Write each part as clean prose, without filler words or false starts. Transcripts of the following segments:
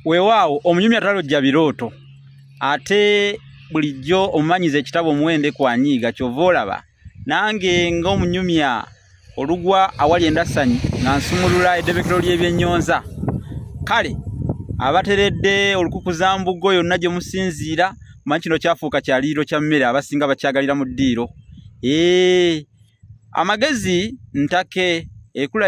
Weewaawo omunyumya talojja birooto, ate bulijjo omumanyiza ekitabo omuwende kwanyiiga. Kyova olaba nange ng'omunyumya olugwa awali endasanyi nga nsumulula eddebekero ly'ebyennyonza. Kale abateredde olukukuzambugo yonna gye musinziira, manyi kino kyafuuka kyaliiro kya mmere, abasinga bakyagalira mu ddiiro. Amagezi ntake ekula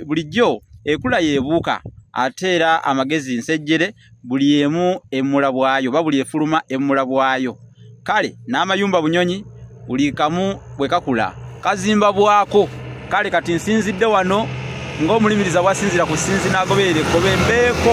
bulijjo ekula yeebuuka, ate era amagezi nsejjere buli emu emmula bwayo oba buli efuluma emmula bwayo. Kale n'amayumba bunyonyi buli kamu bwe kakula kazimba bwako. Kale kati nsinzidde wano ng'omulimiriza bw'asinziira ku ssinzi n'agoberera ekkobe, mbeeko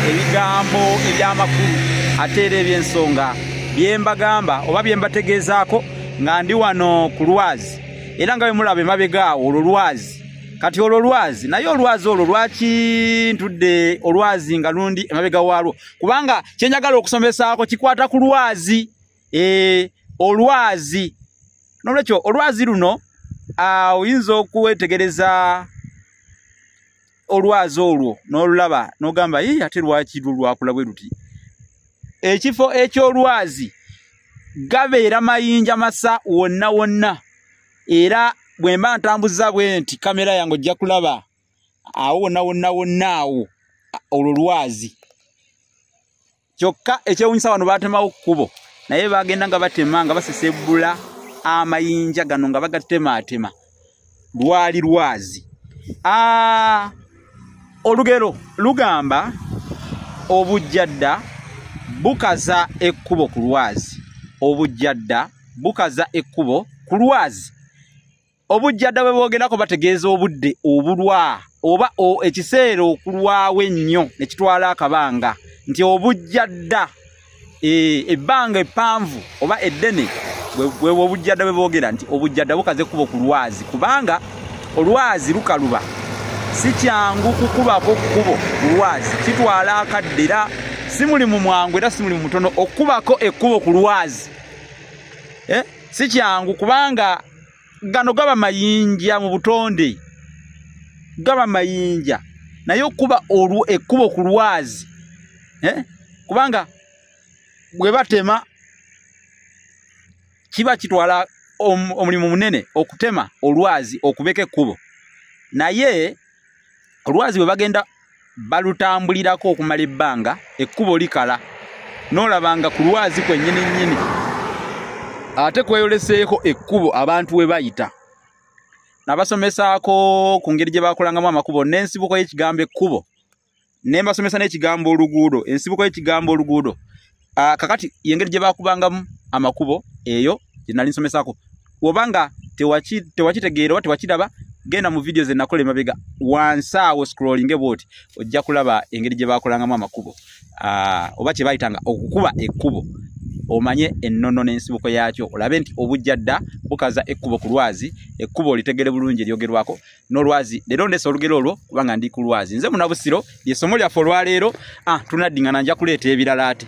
ebigambo eby'amakulu ate era eby'ensonga bye mbagamba oba bye mbategeezaako nga ndi wano ku lwazi. Era nga bwe mulaba emabega awo olwo lwazi. Kati olwo lwazi, naye olwazi olwo lwaki ntudde olwazi nga lundi emabega waalwo? Kubanga kye njagala okusomesaako kikwata ku lwazi. Olwazi. Noolwekyo olwazi luno oyinza okwetegereza olwazi olwo n'olulaba n'ogamba, yii, ate lwaki lwo lwakula bwe luti? Ekifo eky'olwazi gabeera mayinja masa wonna wonna, era bwe mba ntambuza bwe nti kamera yange ojja kulaba awo wonna wonna wonna awo olwo lwazi. Kyokka ekyewuunyisa wano baatemawo kkubo, naye bagenda nga batema nga basesebbula amayinja gano nga bagatemaatema, lwali lwazi. Olugero lugamba obujjadda bukaza ekkubo ku lwazi. Obujjadda bukaza ekkubo ku lwazi. Obujjadda bwe boogerako bategeeza obudde obulwa oba ekiseera okulwawo ennyo ne kitwala akabanga, nti obujjadda ebbanga eppanvu oba eddene bwe obujjadda bwe boogera nti obujjadda bukaza ekkubo ku lwazi, kubanga olwazi lukaluba, si kyangu kukubako kkubo ku lwazi, kitwala akadde era si mulimu mwangu era si mulimu mutono okukubako ekkubo ku lwazi. Si kyangu kubanga gano gaba mayinja mu butonde, gaba mayinja, naye okuba ekkubo ku lwazi, kubanga bwe batema kiba kitwala omulimu munene okutema olwazi okubeka ekkubo, naye olwazi bwe bagenda balutambulirako okumala ebbanga ekkubo likala, n'olabanga ku lwazi kwennyini nnyini ate kweyoleseeko ekkubo abantu we bayita. Nabasomesaako ku ngeri gye bakolangamu amakubo n'ensibuko y'ekigambo ekkubo, ne mbasomesa n'ekigambo oluguudo, ensibuko y'ekigambo oluguudo. Kakati y'engeri gye bakubangamu amakubo eyo gye nali nsomesaako. Bw'obanga tewakitegeera oba tewakiraba, genda mu vidiyo ze nakola emabega wansi awo scrollinge bw'oti, ojja kulaba engeri gye bakolangamu amakubo, oba kye bayitanga okukuba ekkubo, omanye ennono n'ensibuko yaakyo, olabe nti obujjadda bukaza ekkubo ku lwazi, ekkubo olitegere bulungi eryogerwako n'olwazi. Leero ndeese olugero olwo kubanga ndi ku lwazi. Nze Munnabusiro, ly'essomo lyaffe olwaleero. Tunaddingana, nja kuleeta ebirala ate.